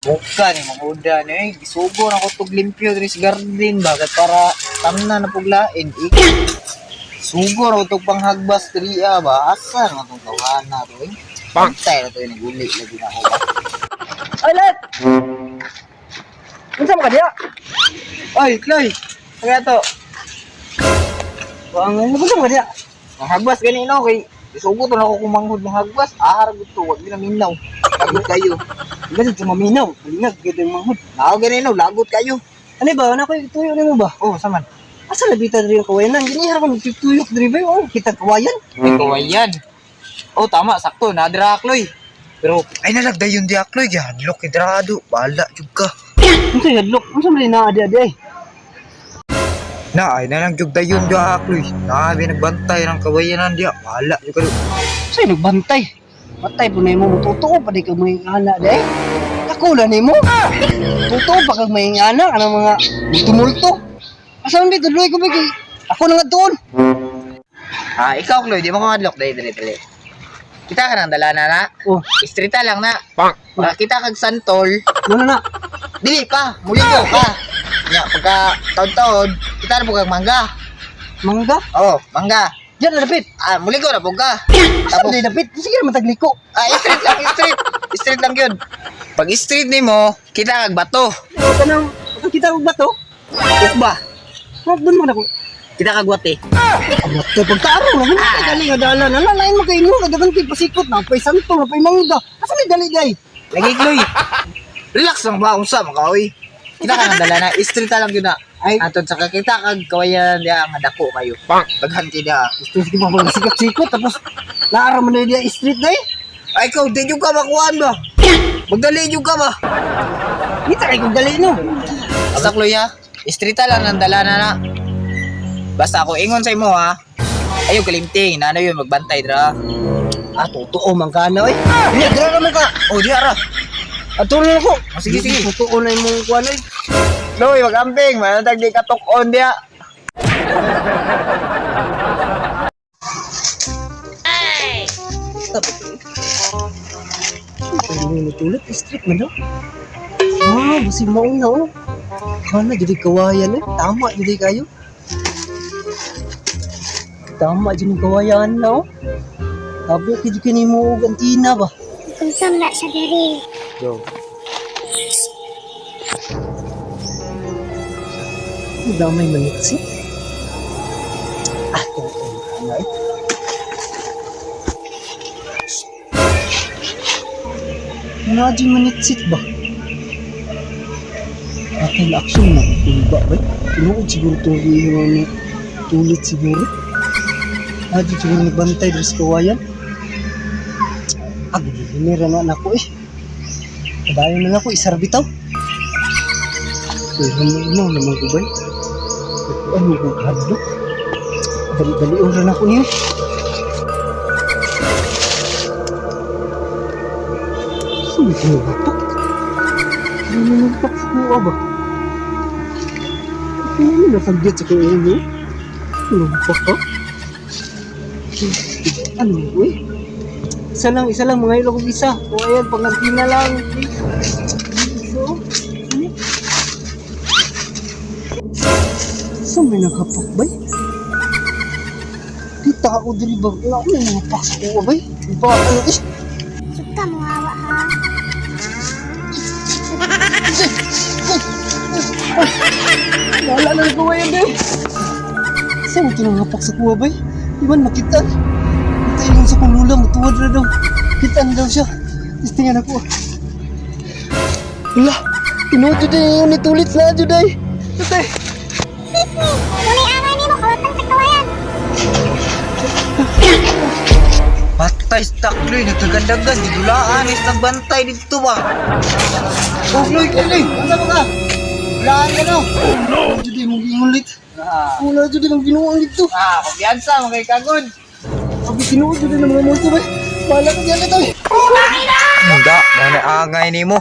Buka ni mga uda ni eh. Gisugo na ko tug limpyo diri sa garden ba kay para tamna na puglain. Eh. Sugo na ko tug panghagbas diri ah, ba. Asa na tong tawhana to eh. Pantay na to eh, naguli lagi na ako ba. Ay, let! Unsa man ka diya? Oy, Chloe. Kaya to. Ang unsa man ka diya? Manghagbas gani no kay gisugo to na ko kumanghod manghagbas. Ah, gud to, wag na minaw. Lagot kayo. Ganit sa maminaw, balingag gyud ang manghod. Nao gani no, lagot kayo. Ano ba? Ano koy tuyo nimo ba? Oh, saman. Asa labita diri ang kawayanan? Ginihara ko nagtutuyok diri ba? Oh, kita kawayan. Ay, kawayan. Oh, tama, sakto. Nadra, Chloe. Pero, ay nalagday yun di, Chloe. Gihanlok, kidrado. Bala, jug ka. Unsa hadlok? Unsa man naa di adi ay? Na, ay nalang jug dayon di, Chloe. Nabi, nagbantay ng kawayanan di. Bala, jug ka. Unsa nagbantay? Patay po nimo mo totoo pa di ka may ana di ay. Takula nimo. Totoo pa kag may ana kanang mga tumulto. Asa man dito duloy ko ba kay ako na nga doon. Ah, ikaw, Chloe, di mo ko madlok. Dali, dali, dali. Kita ka ng dala na na. Oh, Istrita lang na. Makakita kag santol. muna na. Dili pa, muli ko ka. Nya, pagka taon-taon, kita na po kag mangga. Mangga. Oh, mangga. Diyan na dapit. Ah, muli ko na po ka. Asa man di dapit? Sige naman tagliko. Ah, street lang, street. Street lang yun. Pag street nimo, kita kag bato. O kanang kita og bato. Ukba. Wag dun man ako. Kita kag wate. Abato pagkaaraw lang ah. Dali nga dalan. Ala lain mo kay imo kadagan kay pasikot na pay santo na pay mangga. Asa may dali day? Lagi Chloe. Relax lang ba unsa man oy. Kita ka ng dala na, street lang yun na. Ay. Atod sa kita kag kawayan diya nga dako kayo. Daghan kay diya. Gusto sige ba mga sikat-sikot tapos naara man na diya street day. Ay ikaw, di jud ka makuhaan ba? Magdali jud ka ba? Kita kay kog dali no. Basta Chloe ha, street lang ng dala na na. Basta ako ingon sa imo ha. Ayaw kalimting, na ano yun, magbantay dra. Ah, totoo man ka na oy. Iya, dira naman ka. Oh, diya ra. Ato na ako. Oh, sige, sige. Totoo na imong kuan oy. Chloe, mag-amping, manatag di ka on diya. Pero nitulot street man daw. Ah, basi mauna oh. Kana jadi kawayan eh. Tama jadi kayo. Tama jud ang kawayan na oh. Abo kid kini mo og antina ba. Unsa man na siya diri? Yo. Ang Damay manitsi. Ah, totoo na eh. Imagine manitsit ba? Atay na action na ba ba? Tinuod siguro itong iyon ni tulit siguro. Imagine siguro nagbantay diri sa kawayan. Ah, ginira na nako eh. Kadayon na nako, isarbitaw. Pero ano naman ko ba? Ano ko hadlok? Dali-dali oran ako niyo. Sino tinugpak? Ano nagpak sa kuha ba? Ano nakagyat sa kuha niyo? Nagpak ka? Ano ko eh? Isa lang, mga ilog kong isa. O ayan, pangantina lang. So, ano? Saan may naghapak ba? Di tao diri ba? Wala ko may mga pak sa kuha ba? Ba, ano eh? Sugta mo hawa ha. Wala na nagawa yan eh. Saan ito nangapak sa kuha ba? Di ba makita? Ito yung sa kong lula, matuwad na daw. Kitaan daw siya. Tapos tingnan ako. Wala! Tinuod yun yung nitulit na dyan ay. Tatay! Unay angay nimo kawatan sa kawayan. Patay sa Chloe, nagkagandagan, gidulaan, is nagbantay dito ba? Oh, Chloe, Chloe, ano ba ka? Dulaan ka no? Wala dyan ay mong ginulit. Wala dyan ay mong ginuang dito. Ah, kumpiyansa, mga kagod. Sabi tinuod dyan ay ng mga multo ba? Bahala ka dyan ito eh. Muda, mga naangay nimo.